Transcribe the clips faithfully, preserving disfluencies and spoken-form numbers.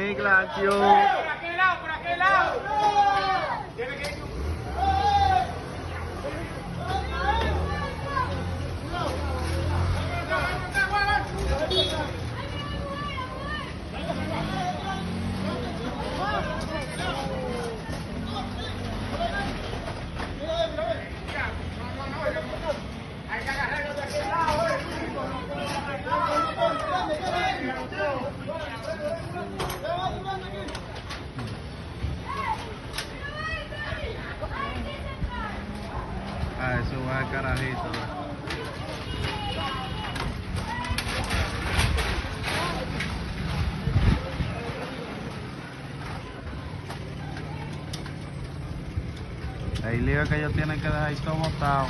Nèg la ak yo. Alright, so I got a hate though. Ay, leo que yo tienen que dejar ahí todo botado.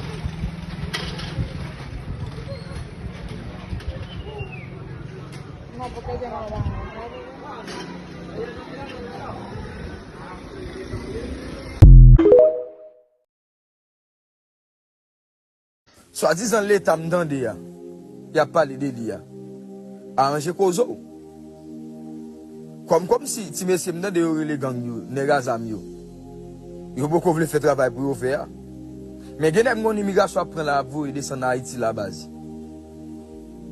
Swadizan Leta m tande a, y ap pale de li a, aranje koze w. Kòm, kòmsi ti mesye m tande yo rele gang yo, nèg a zam yo. Yo poko vle fè travay pou yo fè a. Men gen nèg m konn imigrasyon ap pran la, ap voye desann Ayiti la, baz.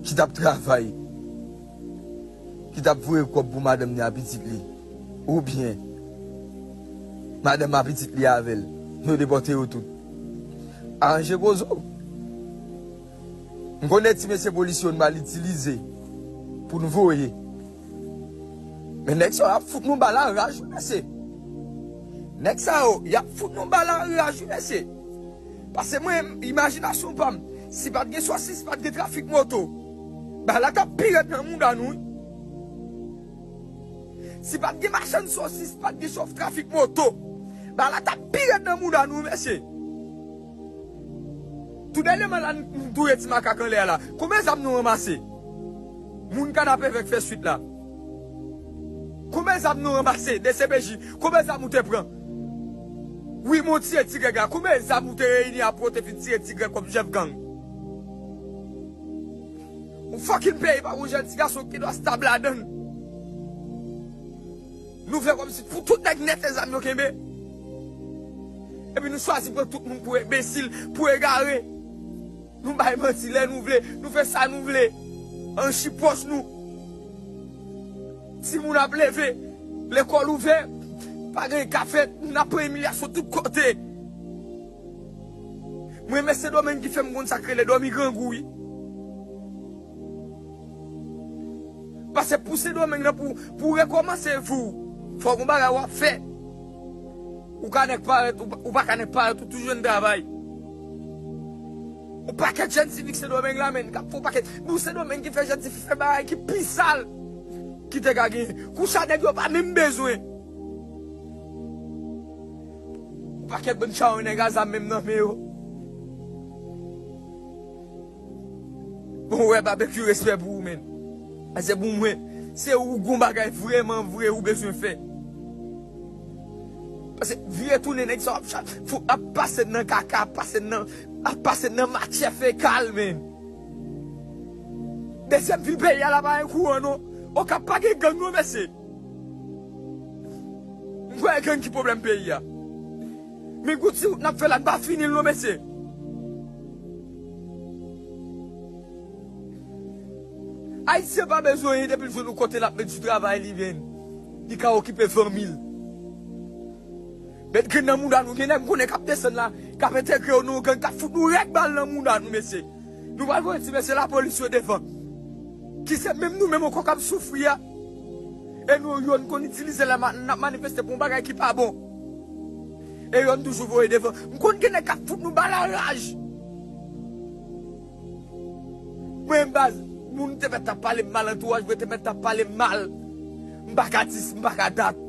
Ki t ap travay. Ki t ap voye kòb pou madanm li a pitit li. Oubyen, madanm a pitit li avè l. Yo depòte yo tout. Aranje koze w. M konnen ti mesye polisye yo n pral itilize pou n voye. Men nèg sa yo ap fout nou bal a raj wi mesye. Nèg sa yo, y ap fout nou bal a raj wi mesye. Paske mwen, imajinasyon pa m, si pa t gen sosis, pa t gen trafik moto, bal la t ap pi rèd nan mouda nou wi. Si pa t gen machann sosis, pa t gen chòf trafik moto, bal la t ap pi rèd nan mouda nou wi mesye. Tou dènyèman la, n touye ti makak anlè a la. Konbyen zam nou ranmase? Moun Kanapevè k fè swit la. Konbyen zam nou ranmase? D C P J, konbyen zam ou te pran? Wi, men w tire ti Grèg la. Konbyen zam ou te reyini apre w te fin tire ti Grèg kòm chèf gang? Yon fucking peyi pa gon jèn ti gason ki dwa stab ladan l. Nou fè kòmsi pou tout nèg nèt se zam yo kenbe. Epi nou chwazi pran tout moun pou enbesil, pou egare. Nou bay manti lè nou vle, nou fè sa nou vle. Anchi pòch nou. Timoun ap leve, lekòl ouvè, pa gen ka fèt, n ap pran imilyasyon tout kote. Mwen, men Sendomeng ki fè m konn sa k rele dòmi grangou, wi. Paske pou Sendomeng nan, pou, pou w rekòmanse vi w, fò w gon bagay w ap fè. Ou ka nèk parèt, ou pa, ou pa ka nèk parèt, ou toujou jwenn travay. Yon pakèt jèn sivik Sendomeng la, menn, k ap fè yon pakèt. Bon, Sendomeng ki fè jèn tifi fè bagay ki pi sal ki te ka genyen. Kousa nèg yo pa menm bezwen. Yon pakèt bann chawony nèg a zam menm nan men yo. Bon, wè, Babekyou, respè pou ou, menn. Paske pou mwen, se ou gon bagay vrèman vre ou bezwen fè. Paske vire tounen nèg sa ap cha-, fou, ap pase nan kaka, ap pase nan, ap pase nan matyè fekal, menn. Dezyèm vil peyi a la pa gen kouran, non. Okap pa gen gang, non, mesye. M kwè gang ki pwoblèm peyi a. Men gouti wout n ap fè la, n pa fini l non, mesye. Ayisyen pa bezwen anyen depi l jwenn yon kote l ap met sou travay li, menn. Li ka okipe fanmi l. Met grenn nan mouda nou, gen nèg m konnen k ap desann la, k ap entegre yo nan yon gang, k ap fout nou rèk bal nan mouda nou, mesye. Nou pral voye ti mesye lapolis yo devan. Ki se menm nou menm ankò k ap soufri a. E nou, yo n konn itilize lè ma-, n ap manifeste pou yon bagay ki pa bon. E yo n toujou voye devan. M konn gen nèg k ap fout nou bal a raj. Mwen, baz, moun te mèt ap pale m mal, antouraj mwen te mèt ap pale m mal. M pa ka di, m pa ka dat.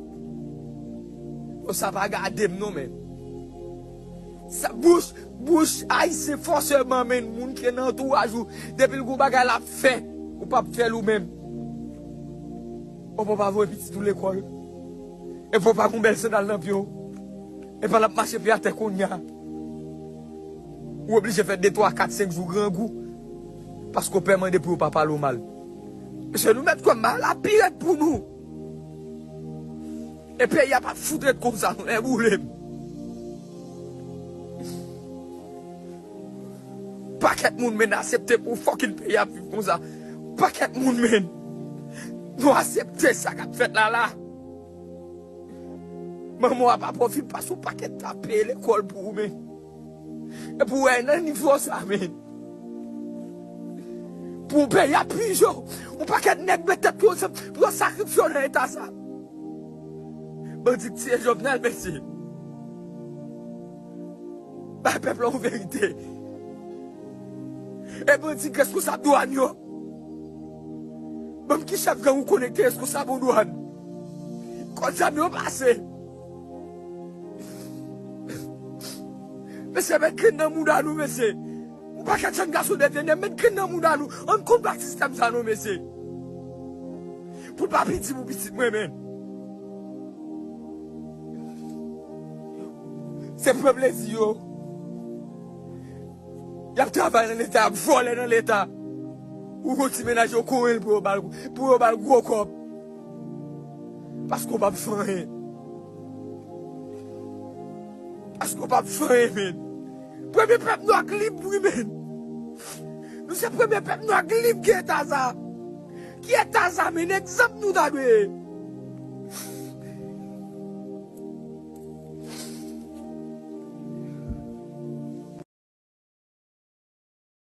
Yo sa pa gade m non, menn. Sa, bouch, bouch ayisyen fòseman, menn, moun ki nan antouraj ou, depi l gon bagay l ap fè, ou p ap fè l ou menm. Ou pa voye pitit ou lekòl. Epi w pa gon bèl sandal nan pye w. Epi l ap mache pye atè kounye a. Ou oblije fè de, twa, kat, senk jou grangou. Paske w pè mande pou yo pa pale w mal. Mesye, nou mèt kwè m, bagay la pi rèd pou nou. E peyi a p ap fout ret konsa non, e boule m. Pakèt moun, men, aksepte pou fucking peyi a viv konsa. Pakèt moun, men, nou aksepte sa k ap fèt la la. Manman w ap ap fè w vin pase yon pakèt tan ap peye lekòl pou ou, men. Epi w wè nan nivo sa, men, pou peyi a pije w, yon pakèt nèg met tèt yo ansanm pou yo sakrifye w nan eta sa. Bandi k tiye Jovenel, mesye. Bay pèp la yon verite. E bandi k reskonsab dwàn yo. Ban m ki chèf gang ou konnen ki te reskonsab yon dwàn. Kot zam yo pase? Mesye, met grenn nan mouda nou, mesye. Yon pakèt jèn gason devye nèg, met grenn nan mouda nou. Ann konbat sistèm sa non, mesye. Pou l pa piti pou pitit mwen, men. Se pran plezi yo. Y ap travay nan Leta, y ap vòlè nan Leta. Ou gon ti mennaj yo konyen l pou yo ba l, pou yo ba l gwo kòb. Paske w p ap fè anyen. Paske w p ap fè anyen, men. Premye pèp nwa k lib, wi, men. Nou se premye pèp nwa k lib ki eta sa. Ki eta sa, men? Egzanp nou ta dwe ye.